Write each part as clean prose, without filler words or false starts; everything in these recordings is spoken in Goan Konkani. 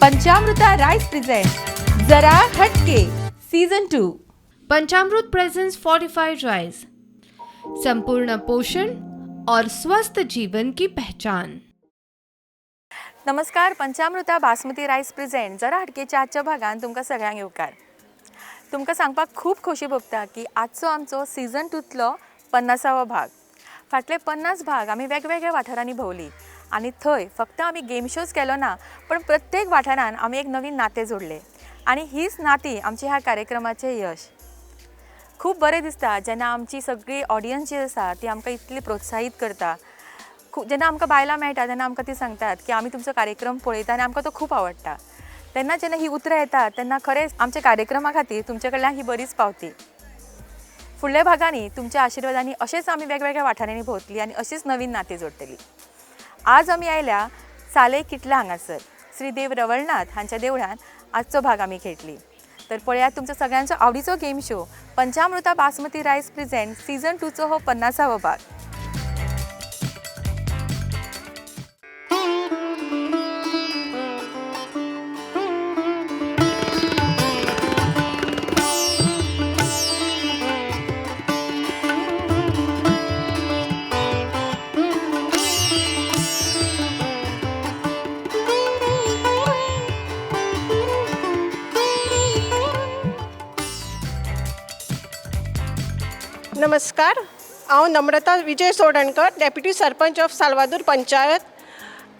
पंचामृता राईस प्रेझेंट जरा हटके season 2. Panchamrut presents fortified rice, संपूर्ण पोषण और स्वस्थ जीवन की पहचान. नमस्कार, पंचामृता बासमती राईस प्रेझेंट जरा हटकेच्या आजच्या भागान तुमकां सगळ्यांक येवकार. तुमकां सांगपाक खूब खोशी भोगता की आजचो आमचो सीझन 2तलो 50वो भाग. फाटले 50 भाग आमी वेगवेगळ्या वाठारांनी भोंवली आनी थंय फक्त आमी गेम शोज केलो ना, पण प्रत्येक वाठारान आमी एक नवीन नातें जोडलें आनी हीच नातीं आमच्या ह्या कार्यक्रमाचें यश. खूब बरें दिसता जेन्ना आमची सगळी ऑडियन्स जी आसा ती आमकां इतली प्रोत्साहीत करता. खूब जेन्ना आमकां बायलां मेळटा तेन्ना आमकां ती सांगतात की आमी तुमचो कार्यक्रम पळयता आनी आमकां तो खूब आवडटा. तेन्ना जेन्ना ही उतरां येतात तेन्ना खरेंच आमच्या कार्यक्रमा खातीर तुमच्या कडल्यान ही बरीच पावती. फुडल्या भागांनी तुमच्या आशिर्वादांनी अशेंच आमी वेगवेगळ्या वाठारांनी भोंवतली आनी अशीच नवीन नातीं जोडटली. आज आमी आयल्या साले किटला हांगासर श्री देव रवळनाथ हांच्या देवळान आजचो भाग आमी खेळटली. तर पळयात तुमचो सगळ्यांचो आवडीचो game show Panchamruta basmati rice present season 2चो हो 50वो भाग. नमस्कार, हांव नम्रता विजय सोडणकर, डेप्युटी सरपंच ऑफ साल्वादूर पंचायत.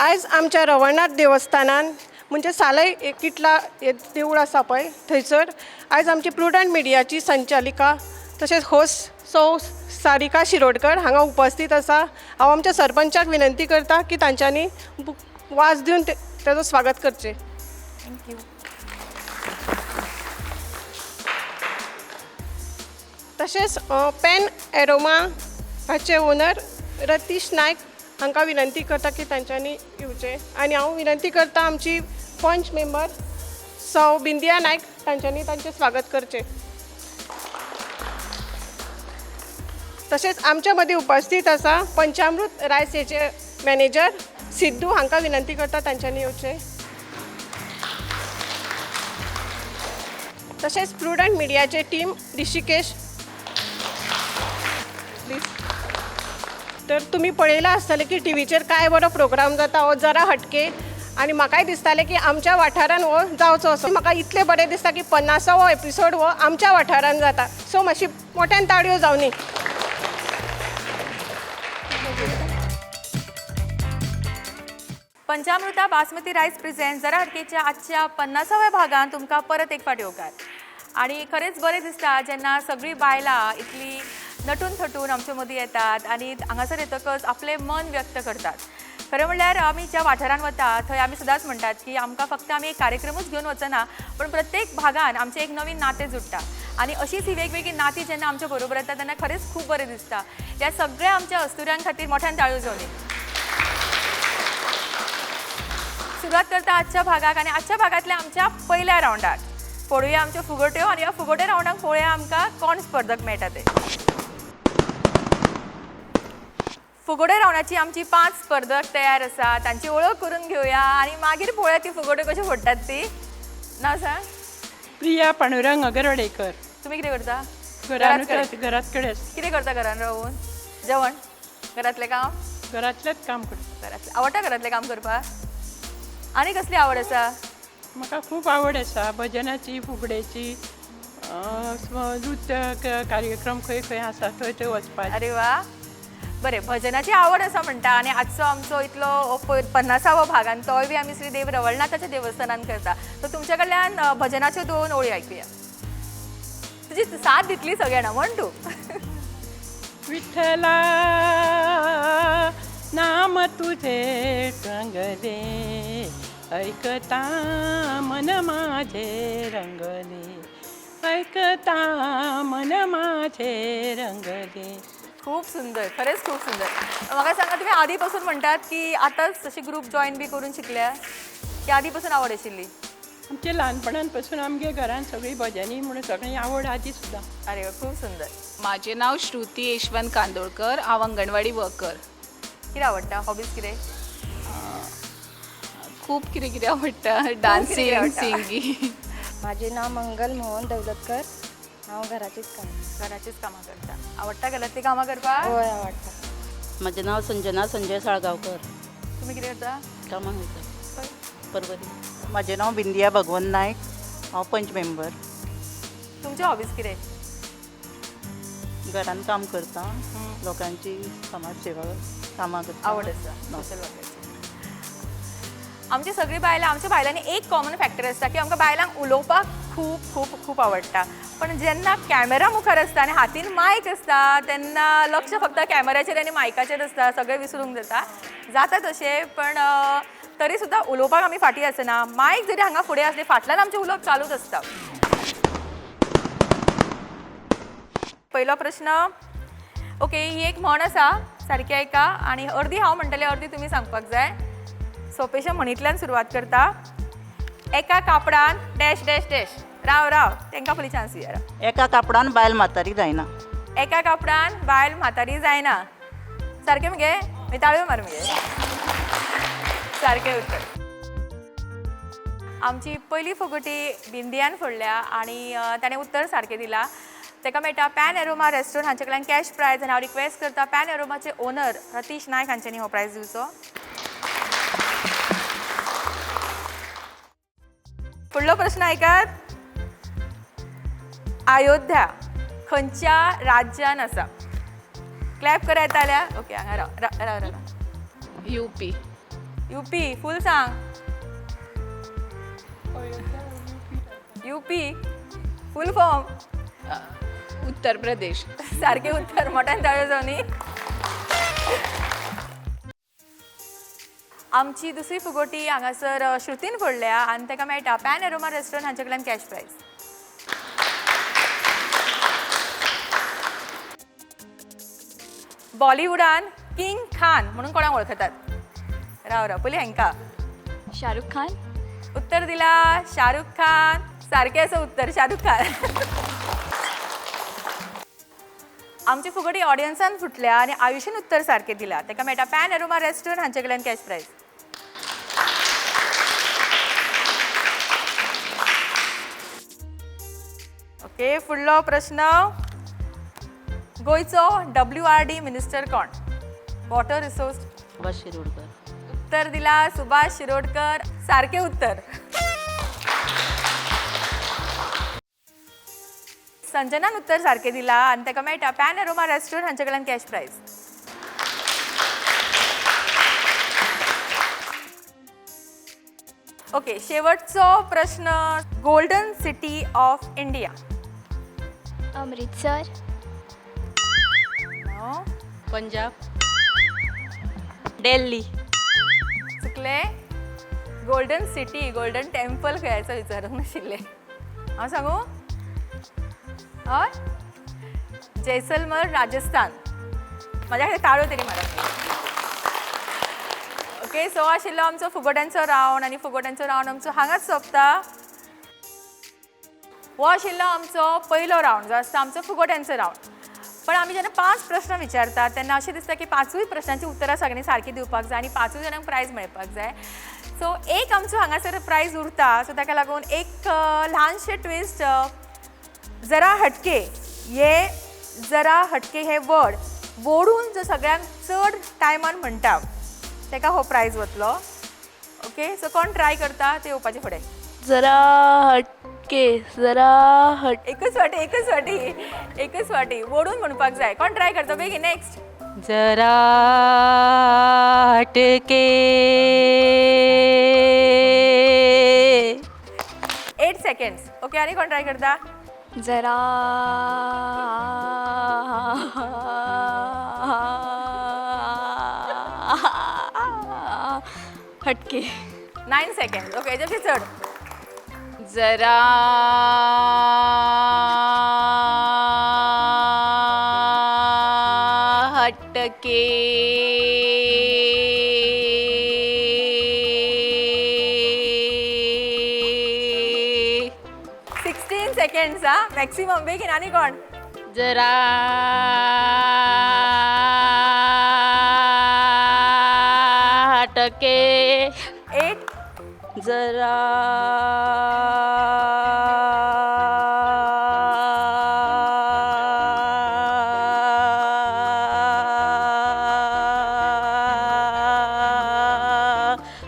आयज आमच्या रवळनाथ देवस्थानान म्हणजे सालय किटला देवूळ आसा पळय थंयसर आयज आमची प्रुडंट मिडियाची संचालिका तशेंच होस्ट सौ सारिका शिरोडकर हांगा उपस्थित आसा. हांव आमच्या सरपंचाक विनंती करता की तांच्यांनी वाज दिवन तेजो स्वागत करचें. Thank you. तशेंच पॅन एरोमा हाचे ओनर रतीश नायक हांकां विनंती करता की तांच्यांनी येवचें. आनी हांव विनंती करता आमची पंच मेंबर सौ बिंदिया नायक तांच्यांनी तांचें स्वागत करचें. तशेंच आमच्या मदीं उपस्थित आसा पंचामृत रायस हेचे मॅनेजर सिद्धू हांकां विनंती करता तांच्यांनी येवचें. तशेंच प्रुडंट मिडियाचे टीम ऋषिकेश प्लीज. तर तुमी पळयलां आसतलें की टिवीचेर काय बरो प्रोग्राम जाता हो जरा हटके, आनी म्हाकाय दिसतालें की आमच्या वाठारान हो जावचो असो. म्हाका इतलें बरें दिसता की 50वो एपिसोड हो आमच्या वाठारान जाता. सो मातशी मोठ्यान ताळयो जावनी. पंचामृता बासमती राईस प्रेझेंट जरा हटकेच्या आजच्या 50व्या भागान तुमकां परत एक फावट येवकार. आनी खरेंच बरें दिसता जेन्ना सगळीं बायलां इतली नटून थटून आमचे मदीं येतात आनी हांगासर येतकच आपलें मन व्यक्त करतात. खरें म्हणल्यार आमी ज्या वाठारान वता थंय आमी सदांच म्हणटात की आमकां फक्त आमी एक कार्यक्रमूच घेवन वचना, पण प्रत्येक भागान आमचें एक नवीन नातें जुडटा आनी अशीच ही वेगवेगळी नातीं जेन्ना आमच्या बरोबर येता तेन्ना खरेंच खूब बरें दिसता. ह्या सगळ्या आमच्या अस्तुऱ्यां खातीर मोठ्यान ताळयो जावनी. सुरवात करता आजच्या भागाक आनी आजच्या भागांतल्या आमच्या पयल्या रावंडाक पळोवया आमच्यो फुगोट्यो आनी ह्या फुगोट्या रावंडाक पळोवया आमकां कोण स्पर्धक मेळटा ते. फुगोटे रावंडाची आमची 5 स्पर्धक तयार आसा, तांची वळख करून घेवया आनी मागीर पळोवया ती फुगोट्यो कश्यो फोडटात ती. नांव सांग. प्रिया पांडुरंग अगरवडेकर. तुमी कितें करता? घरात कडेन. कितें करता घरान रावून? जेवण, घरांतलें काम? घरांतलेंच काम करता. घरांतलें आवडटा घरांतलें काम करपाक? आनी कसली आवड आसा? म्हाका खूब आवड आसा भजनाची, फुगडेची, नृत्य कार्यक्रम खंय खंय आसा थंय थंय वचपाक. अरे वा, बरें, भजनाची आवड आसा म्हणटा आनी आजचो आमचो इतलो 50वो भागान तोय बी आमी श्री देव रवळनाथाच्या देवस्थानान करता. सो तुमच्या कडल्यान भजनाच्यो 2 ओळी आयकुया. तुजी साथ दितली सगळ्यांना म्हण तूं. विठ्ठला नाम तुझे रंगले, ऐकता मन माझे रंगले, ऐकता मन माझे रंगले. खूब सुंदर, खरेंच खूब सुंदर. म्हाका सांगा, तुमी आदी पासून म्हणटात की आतांच अशी ग्रूप जॉयन बी करून शिकल्या की आदी पासून आवड आशिल्ली? आमचे ल्हानपणापासून आमगे घरान सगळी भजनी म्हणून सगळी आवड आदी सुद्दां. अरे वा, खूब सुंदर. माझे नाव श्रुती यशवंत कांदोळकर, हांव अंगणवाडी वर्कर. कितें आवडटा? हॉबीज कितें? खूब कितें कितें आवडटा, डान्सिंग, आवडटा. सिंगींग. माझे नाव मंगल मोहन दौलतकर. हांव घराचीच काम. घराचीच कामां करता. आवडटा घरांतलीं कामां करपाक? हय, आवडटा. म्हजें नांव संजना संजय साळगांवकर. तुमी कितें करता? कामाक वयता परवरी. म्हजें नांव बिंदिया भगवंत नायक. हांव पंच मेंबर. तुमचे हॉबीज कितें? घरान काम करता, लोकांची समाज सेवा कामां करता. आवड आसा सोशल वर्काची. आमची सगळीं बायलां, आमच्या बायलांनी एक कॉमन फॅक्टर आसता की आमकां बायलांक उलोवपाक खूब खूब खूब आवडटा, पण जेन्ना कॅमेरा मुखार आसता आनी हातीन मायक आसता तेन्ना लक्ष फक्त कॅमेराचेर आनी मायकाचेर आसता, सगळें विसरूंक जाता. जाता तशें, पण तरी सुद्दां उलोवपाक आमी फाटीं आसना. मायक जरी हांगा फुडें आसली, फाटल्यान आमचें उलोवप चालूच आसता. पयलो प्रश्न. ओके, ही एक म्हण आसा, सारकी आयका आनी अर्दी हांव म्हणटलें, अर्दी तुमी सांगपाक जाय. सोंपेशा म्हणींतल्यान सुरवात करता. एका कापडान डॅश डॅश डॅश. राव राव, तांकां पयलीं चान्स दिया. राव. एका कापडान बायल म्हातारी जायना. एका कापडान बायल म्हातारी जायना. सारकें मगे? मागीर ताळयो मार मगे. सारकें उत्तर. आमची पयली फुगोटी बिंदियान फोडल्या आनी ताणें उत्तर सारकें दिलां. ताका मेळटा पॅन एरोमा रेस्टोरंट हांचे कडल्यान कॅश प्रायज आनी हांव रिक्वेस्ट करता पॅन एरोमाचे ओनर रतीश नायक हांच्यांनी हो प्रायज दिवचो. फुडलो प्रश्न आयकात. अयोध्या खंयच्या राज्यान आसा? क्लॅप करा येता. ओके, हांगा राव राव राव राव. युपी. युपी फूल सांग. UP full form. Uttar Pradesh. सारकें उत्तर. मोठ्यान ताळयो जावं न्ही. आमची दुसरी फुगोटी हांगासर श्रुतीन फोडल्या आनी ताका मेळटा पॅन एरोमा रेस्टोरंट हांचे कडल्यान कॅश प्रायज. बॉलिवूडान किंग खान म्हणून कोणाक वळखतात? राव राव, पयलीं हांकां. शाहरुख खान. उत्तर दिला शाहरुख खान. सारकें आसा उत्तर, शाहरुख खान. आमची फुगडी ऑडियन्सान फुटल्या आनी आयुषीन उत्तर सारकें दिलां. ताका मेळटा पॅन एरोमा रेस्टोरंट हांचे कडल्यान कॅश प्रायज. ओके, फुडलो प्रश्न. गोंयचो WRD minister कोण? Water resource. Subhash Shirodkar. उत्तर दिला सुभाष शिरोडकर. सारकें उत्तर. संजनान उत्तर सारकें दिलां आनी ताका मेळटा पॅन एरोमा रेस्टोरंट हांचे कडल्यान कॅश प्रायज. ओके, शेवटचो प्रश्न. Golden city of India. Amritsar. Punjab. Delhi. चुकले. गोल्डन सिटी, गोल्डन टेम्पल खंयचो विचारूंक नाशिल्लें. हांव सांगू? हय, जैसलमर, राजस्थान. म्हाज्या खातीर ताळयो तरी मारात. ओके, सो आशिल्लो आमचो फुगोट्यांचो रावंड आनी फुगोट्यांचो रावंड आमचो हांगाच सोंपता. हो आशिल्लो आमचो पयलो रावंड जो आसता आमचो फुगोट्यांचो रावंड. पण आमी जेन्ना 5 प्रश्न विचारतात तेन्ना अशें दिसता की 5ूय प्रश्नांची उत्तरां सगळ्यांनी सारकी दिवपाक जाय आनी 5ूय जाणांक प्रायज मेळपाक जाय. सो एक आमचो हांगासर प्रायज उरता. सो ताका लागून एक ल्हानशें ट्विस्ट. जरा हटके, हे जरा हटके हे वर्ड वोडून जो सगळ्यांक चड टायमान म्हणटा ताका हो प्रायज वतलो. ओके, सो कोण ट्राय करता ते येवपाचे फुडें. जरा हटके, जरा हट. एकच वाटी, एकच वाटी, एकच वाटी वोडून म्हणपाक जाय. कोण ट्राय करता बेगीन? नेक्स्ट. जरा हटके. 8 सेकंड्स. ओके, आनी कोण ट्राय करता? जरा हटके. 9 सेकंड. ओके, हेच्या चड. जरा हटके. 16 सेकंड्स हा मॅक्सिमम. बेगीन आनी कोण? जरा हटके. 8 जरा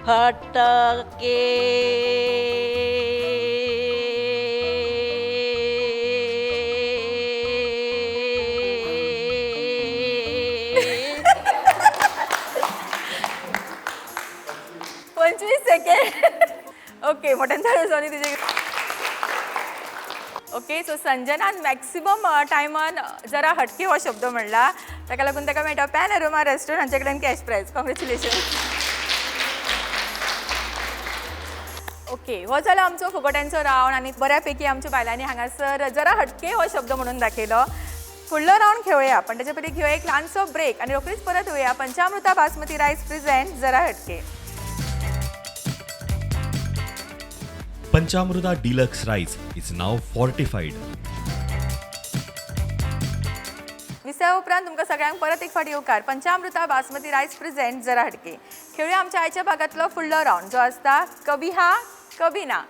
हटके. 25 सेकंड. ओके, मोठ्यान ताळयो जावनी तुजे. ओके, सो संजनान मॅक्सिमम टायमान जरा हटके हो शब्द म्हणला, ताका लागून ताका मेळटा पॅन अरोमा रेस्टॉरंट हांचे कडेन कॅश प्रायज. कॉंग्रेच्युलेशन. ओके, हो जालो आमचो फुगोट्यांचो रावंड आनी बऱ्यापैकी आमच्या बायलांनी हांगासर जरा हटके हो शब्द म्हणून दाखयलो. फुडलो रावंड खेळोया, पण ताचे पयलीं घेवया एक ल्हानसो ब्रेक आनी रोखडीच परत येवया. पंचामृता बासमती रायस प्रेझेंट जरा हटके. Panchamruta deluxe rice is now fortified. विसवा उपरांत तुमकां सगळ्यांक परत एक फावट येवकार. पंचामृता बासमती रायस प्रेझेंट जरा हटके. खेळुया आमच्या आयच्या भागांतलो फुडलो रावंड जो आसता कभी हा कभी ना.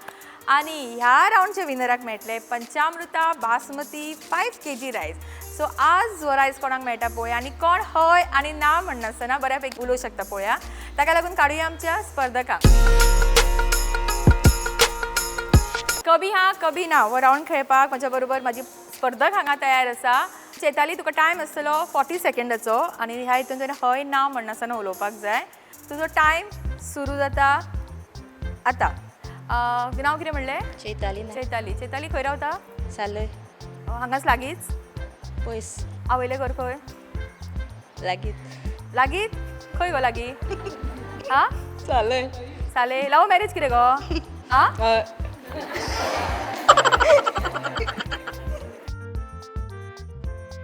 आनी ह्या रावंडच्या विनराक मेळटले पंचामृता बासमती 5 kg rice. सो आज हो रायस कोणाक मेळटा पळोवया आनी कोण हय आनी ना म्हणनासतना बऱ्यापैकी उलोवंक शकता पळोवया. ताका लागून काडुया आमच्या स्पर्धकांक. कभी हा कभी ना हो रावंड खेळपाक म्हज्या बरोबर म्हाजी स्पर्धक हांगा तयार आसा. चेताली, तुका टायम आसतलो 40 सेकंडाचो आनी ह्या हितून तुवें हय ना म्हणनासतना उलोवपाक जाय. तुजो टायम सुरू जाता आतां. नांव कितें म्हणलें? चैताली नायक. चैताली. चैताली खंय रावता? सालय. हांगाच लागींच? पयस. आवयलें घर खंय? लागींच. लागींच? खंय गो लागीं? आं, सालय. साले. लव मॅरेज कितें गो? आं,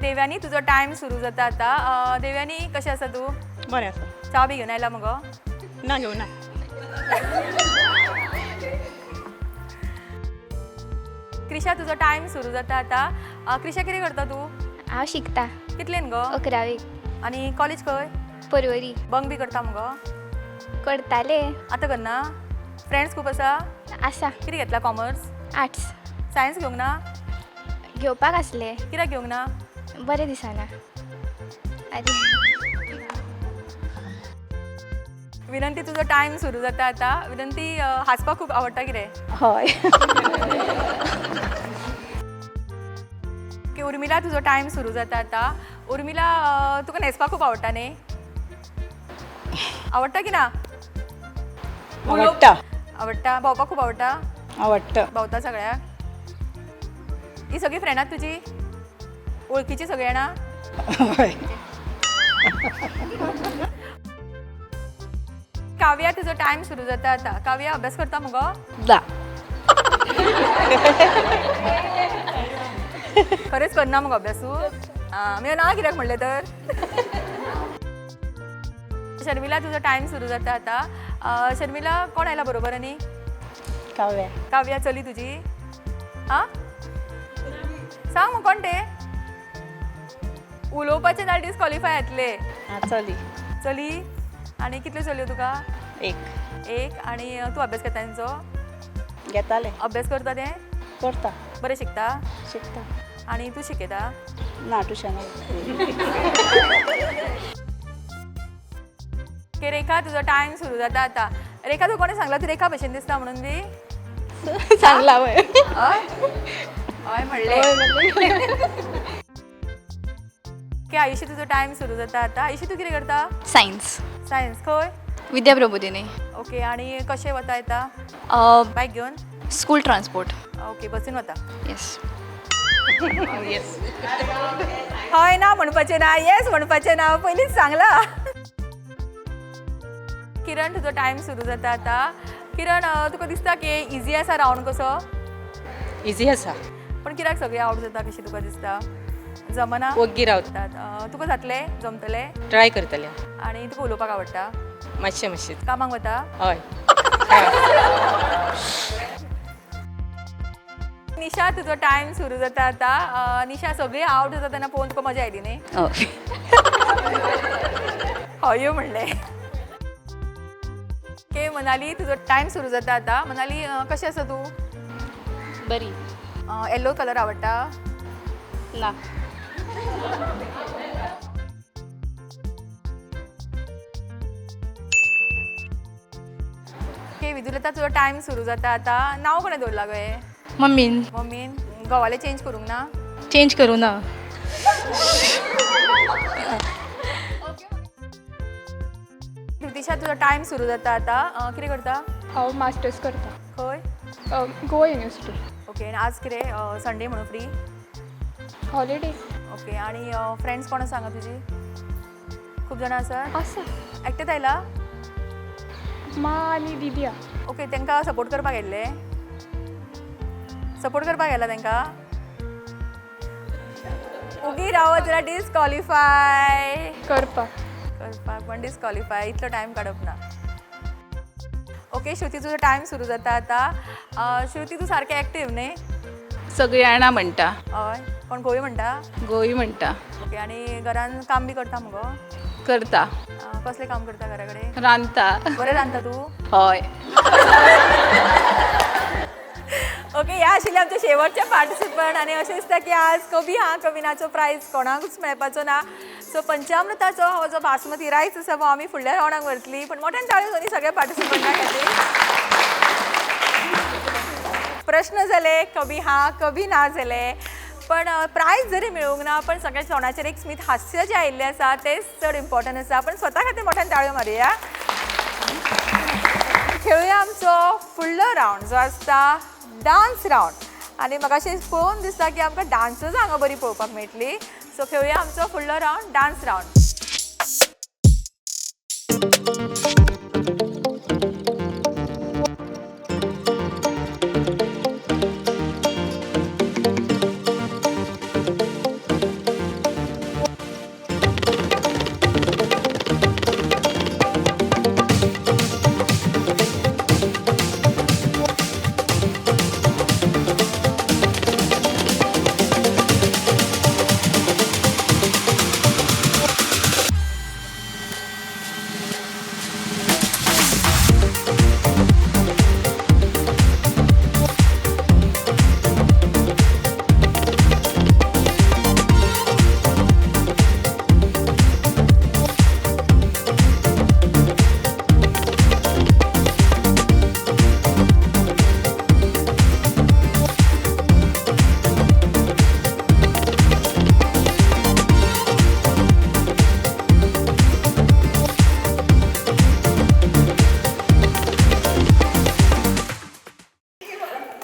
देवयानी, तुजो टायम सुरू जाता आतां. देवयानी, कशें आसा तूं? बरें आसा. च्या बी घेवन आयला मगो? ना, घेवना. क्रिशा, तुजो टायम सुरू जाता आतां. क्रिशा, कितें करता तूं? हांव शिकता. कितलेन गो? 11वेक. आनी कॉलेज खंय? परवरी. बंक बी करता मगो? करताले. आतां करना? फ्रेंड्स खूब आसा? आसा. कितें घेतला, कॉमर्स? आर्ट्स. सायन्स घेवंक ना? घेवपाक आसले. कित्याक घेवंक ना? बरें दिसना. आरे. विनंती, तुजो टायम सुरू जाता आतां. विनंती, हांसपाक खूब आवडटा कितें? हय. ओके, उर्मिला, तुजो टायम सुरू जाता आतां. उर्मिला, तुका न्हेसपाक खूब आवडटा न्ही? आवडटा की ना? आवडटा. आवडटा. भोंवपाक खूब आवडटा? आवडटा. भोंवता सगळ्याक? ही सगळीं फ्रेंडां तुजी वळखीची सगळीं जाणां? हय. काव्या, तुजो टायम सुरू जाता आतां. काव्या, अभ्यास करता मुगो? ना. खरेंच करना मुगो अभ्यासू? आं, मागीर ना कित्याक म्हणलें तर? शर्मिला, तुजो टायम सुरू जाता आतां. शर्मिला, कोण आयला बरोबर आनी? काव्या. काव्या चली तुजी? आं, सांग मग कोण ते? उलोवपाचें जाल्यार डिस्कॉलिफाय जातले. आं, चली. चली. आनी कितल्यो चलयो तुका? एक. एक. आनी तूं अभ्यास करता तेंचो? घेताले. अभ्यास करता तें? करता. बरें शिकता? शिकता. आनी तूं शिकयता? ना, ट्युशनाक. ओके, रेखा, तुजो टायम सुरू जाता आतां. रेखा, तूं कोणें सांगलां तूं रेखा भशेन दिसता म्हणून बी? सांगला वय. हय हय म्हणलें. ओके, आयुषी, तुजो टायम सुरू जाता आतां. आयुषी, तूं कितें करता? सायन्स. सायन्स खंय? विद्या प्रबोधिनी. ओके, आनी कशें वता येता? बायक घेवन? School transport. Okay, बसीन वता? येस. हय ना म्हणपाचें ना, येस म्हणपाचें ना, पयलींच सांगलां. किरण, तुजो टायम सुरू जाता आतां. किरण, तुका दिसता की इजी आसा रावंड कसो? इजी आसा. पण कित्याक सगळें आवट जाता कशी तुका दिसता? जमना? वग्गी रावता. तुका जातलें, जमतलें? ट्राय करतलें. आनी तुका उलोवपाक आवडटा? मातशें मातशें. कामाक वता? हय. निशा, तुजो टायम सुरू जाता आतां. निशा, सगळीं आवट जाता तेन्ना पळोवन तुका मजा आयली न्ही? हय. हय म्हणलें. ओके मनाली, तुजो टायम सुरू जाता आतां. मनाली, कशें आसा तूं? बरी. येल्लो कलर आवडटा? ना. ओके विदुलता, तुजो टायम सुरू जाता आतां. नांव कोणें दवरलां गो हें? मम्मीन. मम्मीन. घोवालें चेंज करूंक ना? चेंज करूं ना. कृतिशा, तुजो टायम सुरू जाता आतां. कितें करता? हांव मास्टर्स करता. खंय? गोवा युनिवर्सिटी. ओके, आनी आज कितें संडे म्हणून फ्री? हॉलिडे. ओके, आनी फ्रेंड्स कोण आसा हांगा तुजी? खूब जाणां आसा? आसा. एकटेंच आयला? मा आनी दिदी आहा. ओके, तांकां सपोर्ट करपाक आयिल्ले? सपोर्ट करपाक आयला तांकां? ओगी रावत जाल्यार डिस्कॉलिफाय. करपाक. करपाक पण डिस्कॉलिफाय, इतलो टायम काडप ना. ओके श्रुती, तुजो टायम सुरू जाता आतां. श्रुती, तूं सारकें एक्टीव न्ही? सगळीं जाणा म्हणटा. हय, कोण गोवी म्हणटा? गोवी म्हणटा. ओके, आनी घरान काम बी करता मुगो? करता. कसलें काम करता घरा कडेन? रांदता. बरें रांदता तूं? हय. ओके, ह्या आशिल्लें आमचें शेवटचें पार्टिसिपंट आनी अशें दिसता की आज कभी हाँ कभी नाचो प्रायज कोणाकूच मेळपाचो ना. सो पंचामृताचो हो जो बासमती रायस आसा हो आमी फुडल्या रावंडाक व्हरतली, पण मोठ्यान ताळयो जावनी सगळ्या पार्टिसिपंटा खातीर. प्रश्न जाले, कभी हाँ कभी ना जाले, पण प्रायज जरी मेळूंक ना पण सगळ्या तोंडाचेर एक स्मित हास्य जें आयिल्लें आसा तेंच चड इम्पॉर्टंट आसा. पण स्वता खातीर मोठ्यान ताळयो मारुया. खेळुया आमचो फुडलो रावंड जो आसता डान्स रावंड. आनी म्हाका अशें पळोवन दिसता की आमकां डान्सच हांगा बरी पळोवपाक मेळटली. सो खेळुया आमचो फुडलो रावंड, डान्स रावंड.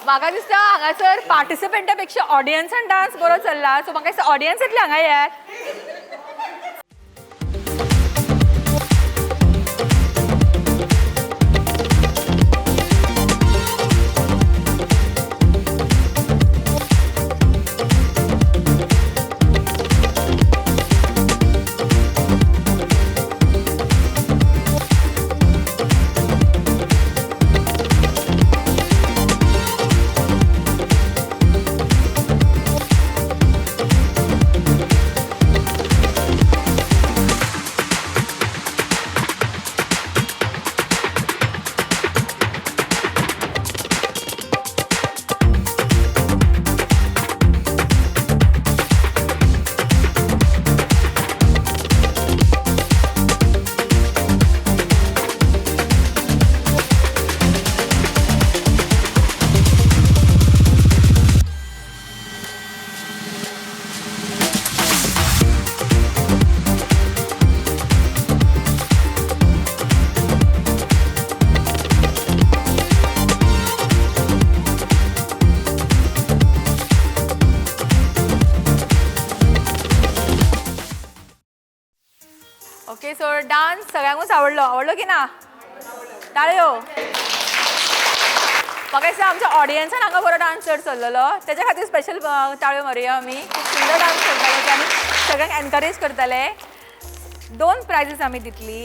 म्हाका दिसता हांगासर पार्टिसिपंटा पेक्षा ऑडियन्सान डान्स बरो चल्ला. सो म्हाका दिसता ऑडियन्सांतले हांगा येयात. ओके, सो डान्स सगळ्यांकूच आवडलो. आवडलो की ना? टाळयो. म्हाका दिसता आमच्या ऑडियन्सान हांगा बरो डान्स चड चल्लेलो, तेच्या खातीर स्पेशल टाळयो मारुया आमी. खूब सुंदर डान्स करताले आनी सगळ्यांक एनकरेज करताले. 2 प्रायजीस आमी दितली.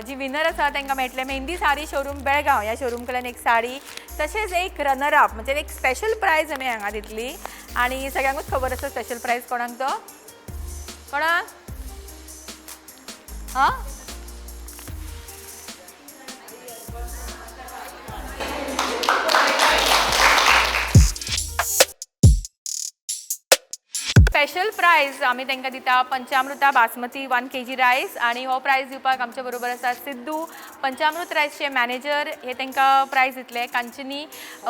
जी विनर आसा तांकां मेळटलें मेहंदी साडी शोरूम बेळगांव ह्या शोरूम कडल्यान एक साडी, तशेंच एक रनर अप म्हणजे एक स्पेशल प्रायज आमी हांगा दितली. आनी सगळ्यांकूच खबर आसा स्पेशल प्रायज कोणाक तो? कोणाक? हां, स्पेशल प्रायज आमी तांकां दिता पंचामृता बासमती 1 kg rice आनी हो प्रायज दिवपाक आमच्या बरोबर आसा सिद्धू पंचामृत रायसचे मॅनेजर हे तांकां प्रायज दितले. कांचनी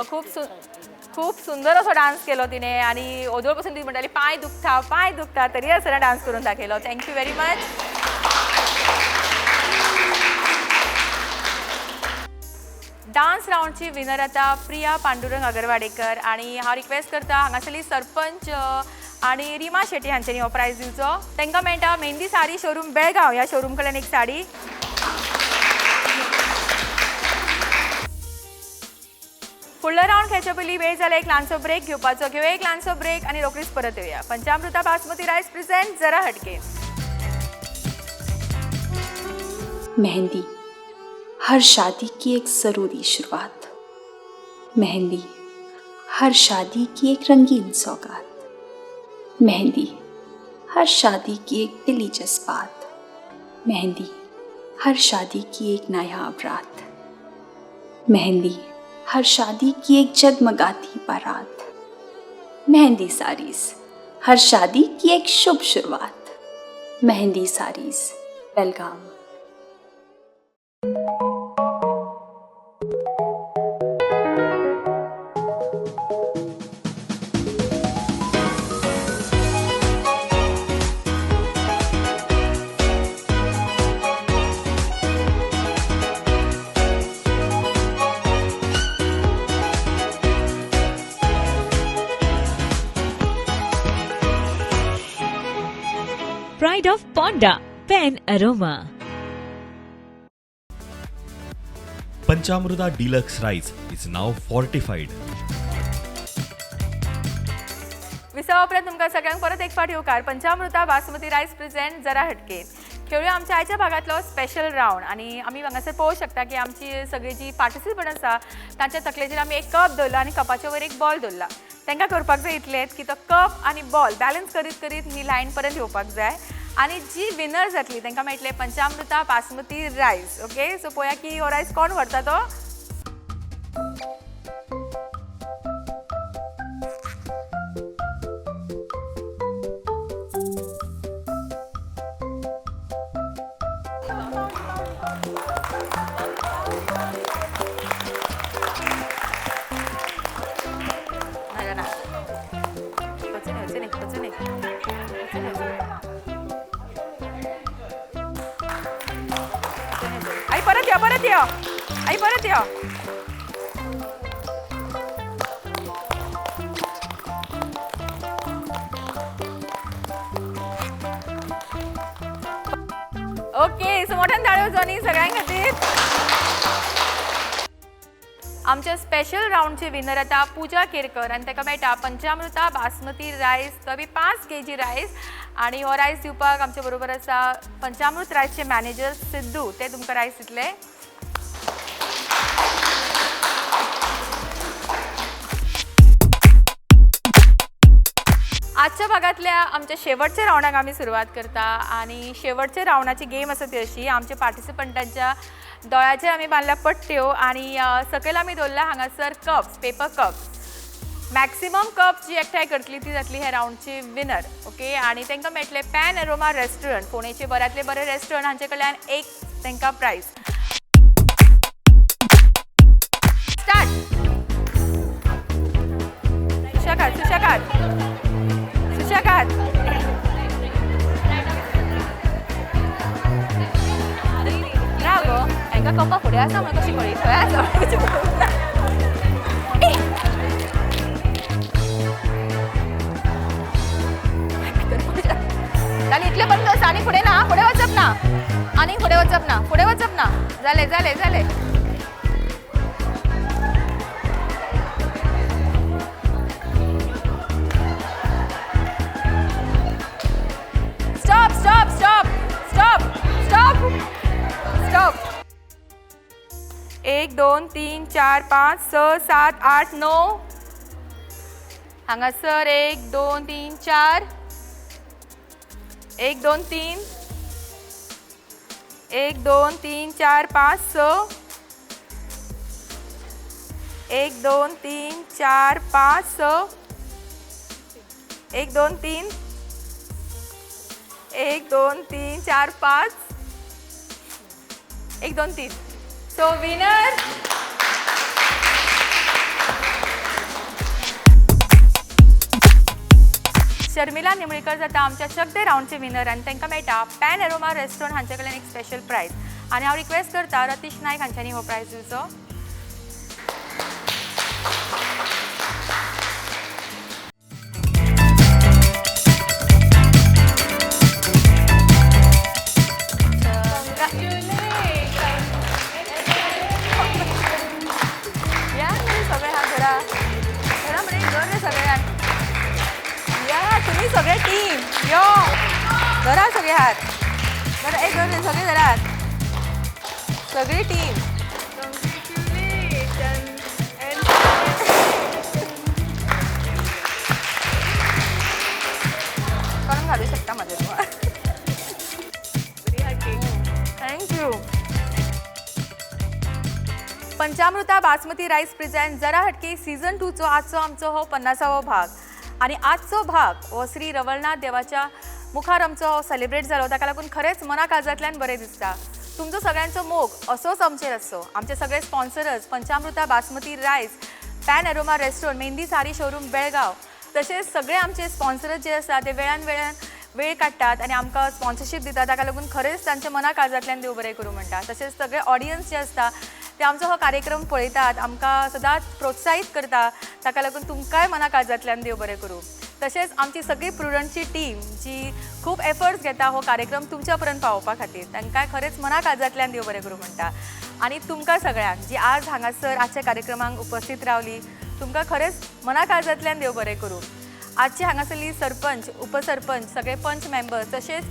खूब सुंदर असो डान्स केलो तिणें आनी ओदोळ पसून ती म्हणटाली पांय दुखता पांय दुखता तरी आसतना डान्स करून दाखयलो. Thank you very much. Dance रावंडची winner आता प्रिया पांडुरंग अगरवाडेकर आनी हांव रिक्वेस्ट करता हांगासरली सरपंच आनी रिमा शेट्टी हांच्यांनी हो प्रायज दिवचो. तांकां मेळटा मेहंदी साडी शोरूम बेळगांव ह्या शोरूम कडल्यान एक साडी. फुडलो रावंड खेळच्या पयलीं वेळ जाला एक ल्हानसो ब्रेक घेवपाचो. घेवया एक ल्हानसो ब्रेक आनी रोखडीच परत येवया. पंचामृता बासमती रायस प्रेझेंट जरा हटके. मेहंदी हर शादी की एक ज़रूरी शुरुआत, मेहंदी हर शादी की एक रंगीन सौगात, मेहंदी हर शादी की एक दिली जज्बात, मेहंदी हर शादी की एक नायाब रात, मेहंदी हर शादी की एक जगमगाती बारात, मेहंदी साड़ीज हर शादी की एक शुभ शुरुआत, Mehndi saris Belgaum. Pride of Ponda, Pen Aroma. Panchamruta Deluxe Rice is now fortified. विसवा उपरांत तुमकां सगळ्यांक परत एक फावट येवकार. पंचामृता बासमती रायस प्रेझेंट जरा हटके. खेळूया आमच्या आयच्या भागांतलो स्पेशल रावंड आनी आमी हांगासर पळोवंक शकता की आमची सगळी जी पार्टिसिपंट आसा तांच्या तकलेचेर आमी एक कप दवरला आनी कपाचे वयर एक बॉल दवरला. तांकां करपाक जाय इतलेंच की तो कप आनी बॉल बॅलन्स करीत करीत ही लायन पर्यंत येवपाक जाय आनी जी विनर जातली तांकां मेळटले पंचामृता बासमती रायस. ओके, सो पळोवया की हो रायस कोण व्हरता तो. आई परत यो, परत यो, आई परत यो. ओके, सो मोठ्यान ताळयो जावनी सगळ्यां खातीर. आमच्या स्पेशल रावंडचे विनर आता पूजा केरकर आनी ताका मेळटा पंचामृता बासमती रायस, तो बी 5 kg rice आनी हो रायस दिवपाक आमच्या बरोबर आसा पंचामृत रायसचे मॅनेजर सिद्धू. ते तुमकां रायस दितले. आजच्या भागांतल्या आमच्या शेवटच्या रावंडाक आमी सुरवात करता आनी शेवटच्या रावंडाची गेम आसा ती अशी आमच्या पार्टिसिपंटांच्या दोळ्याचेर आमी बांदल्या पट्ट्यो आनी सकयल आमी दवरला हांगासर cups, paper cups. Maximum cup जी एकठांय करतली ती जातली ह्या रावंडची विनर. ओके, आनी तांकां मेळटले पॅन अरोमा रेस्टॉरंट, फोंडेचे बऱ्यांतले बरे रेस्टॉरंट हांचे कडल्यान एक तांकां प्रायज. स्टार्ट. सुशेगाद, सुशेगाद, सुशेगाद. ना गो, हांकां कपा फुडें आसा म्हणून कशी कळ्ळी? खंय आसा म्हणून कशी कळूंक ना. जालें इतलें पर्यंत आसा आनी फुडें ना, फुडें वचप ना, आनी फुडें वचप ना, फुडें वचप ना. जालें जालें जालें. Stop stop stop stop stop stop. 1 2 3 4 5 6 7 8 9. हांगासर 1 2 3 4 1 2 3 1 2 3 4 5 6 1 2 3 4 5 6 1 2 3 1 2 3 4 5 1 2 3. So winner Sharmila Nimbalkar जाता आमच्या चक दे रावंडचे विनर आनी तांकां मेळटा पॅन एरोमा रेस्टॉरंट हांचे कडल्यान एक स्पेशल प्रायज. आनी हांव रिक्वेस्ट करता रतीश नायक हांच्यांनी हो प्रायज दिवचो. या सगळे हात धरा धरा मरे, धर रे सगळ्यांक. या तुम्ही सगळे टीम यो धरा सगळे हात धरा, एक धर रे सगळे धरात सगळी टीम. करून घालू शकता माझे तुम्हाला. Thank you. Panchamruta basmati rice present जरा हटके सीझन 2चो आजचो आमचो हो 50वो भाग. आनी आजचो भाग हो श्री रवळनाथ देवाच्या मुखार आमचो हो सेलिब्रेट जालो, ताका लागून खरेंच मना काळजांतल्यान बरें दिसता. तुमचो सगळ्यांचो मोग असोच आमचेर आसचो. आमचे सगळे sponsors Panchamruta basmati rice, pan aroma restaurant, Mehndi sari showroom Belgaum, तशेंच सगळे आमचे स्पॉन्सर्स जे आसा ते वेळान वेळान वेळ काडटात आनी आमकां स्पॉन्सरशीप दितात, ताका लागून खरेंच तांच्या मना काळजांतल्यान देव बरें करूं म्हणटा. तशेंच सगळे ऑडियन्स जे आसता ते आमचो हो कार्यक्रम पळयतात, आमकां सदांच प्रोत्साहीत करता, ताका लागून तुमकांय मना काळजांतल्यान देव बरें करूं. तशेंच आमची सगळी प्रुडंटची टीम जी खूब एफर्ट्स घेता हो कार्यक्रम तुमच्या पर्यंत पावोवपा खातीर, तांकां खरेंच मना काळजांतल्यान देव बरें करूं म्हणटा. आनी तुमकां सगळ्यांक जी आज हांगासर आजच्या कार्यक्रमाक उपस्थित रावली, तुमकां खरेंच मना काळजांतल्यान देव बरें करूं. आजची हांगासरली सरपंच, उपसरपंच, सगळे पंच मेंबर्स, तशेंच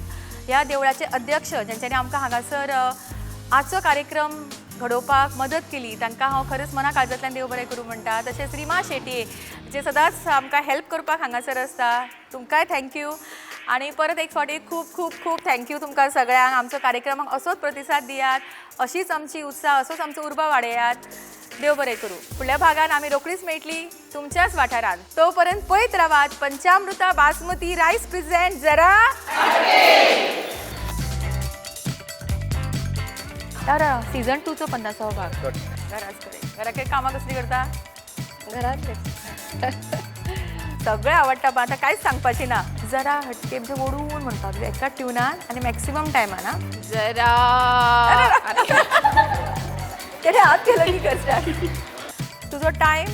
ह्या देवळाचे अध्यक्ष ज्यांच्यांनी आमकां हांगासर आजचो कार्यक्रम घडोवपाक मदत केली, तांकां हांव खरेंच मना काळजांतल्यान देव बरें करूं म्हणटा. तशेंच रिमा शेट्ये जे सदांच आमकां हेल्प करपाक हांगासर आसता, तुमकांय thank you. आनी परत एक फावटी खूब खूब खूब thank you तुमकां सगळ्यांक. आमचो कार्यक्रमाक असोच प्रतिसाद दियात, अशीच आमची उत्साह, असोच आमचो उर्बा वाडयात. देव बरें करूं. फुडल्या भागान आमी रोखडीच मेळटली तुमच्याच वाठारांत. तो पर्यंत पळयत रावात पंचामृता बासमती रायस प्रेझेंट जरा सीझन 2चो 50वो भाग. घराच कडेन घरा कामां कसली करता? घरातले सगळें आवडटा, पण आतां कांयच सांगपाचें ना. जरा हटके म्हणजे ओडून म्हणपाक जाय एका ट्युनान आनी मॅक्सिमम टायमान. आं जरा तेणे हात केलो की करता तुजो टायम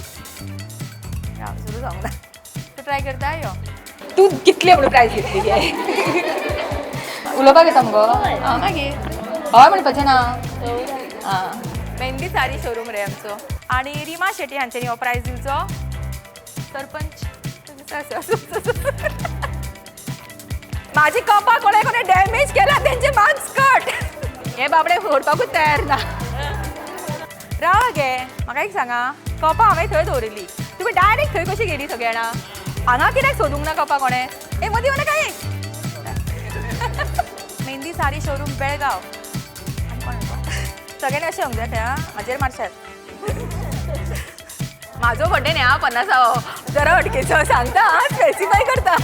सुरू जावंक ना. तूं ट्राय करता यो. तूं कितले म्हणून प्रायज घेतली उलोवपाक येता मुगो? आं मागीर हय म्हणपाचें ना. आं मेहंदी साडी शोरूम रे आमचो. आनी रिमा शेट्टी हांच्यांनी हो प्रायज दिवचो. सरपंच माझी कपा कोणे कोणे डॅमेज केला तेंचे मार्क्स कट. हे बाबडे फोडपाकूच तयार ना. राव गे, म्हाका एक सांगा, कपां हांवें थंय दवरिल्ली, तुमी डायरेक्ट थंय कशी गेली सगळ्या जाणां? हांगा कित्याक सोदूंक ना कपां कोणें? ए मदीं वना काय. मेहंदी साडी शोरूम बेळगांव. आनी कोण सगळ्यांनी अशें येवंक जाय आं, म्हाजेर मारशात. म्हाजो बड्डे न्ही आं 50वो, जरा हटकेचो सांगता आं, स्पेसिफाय करता.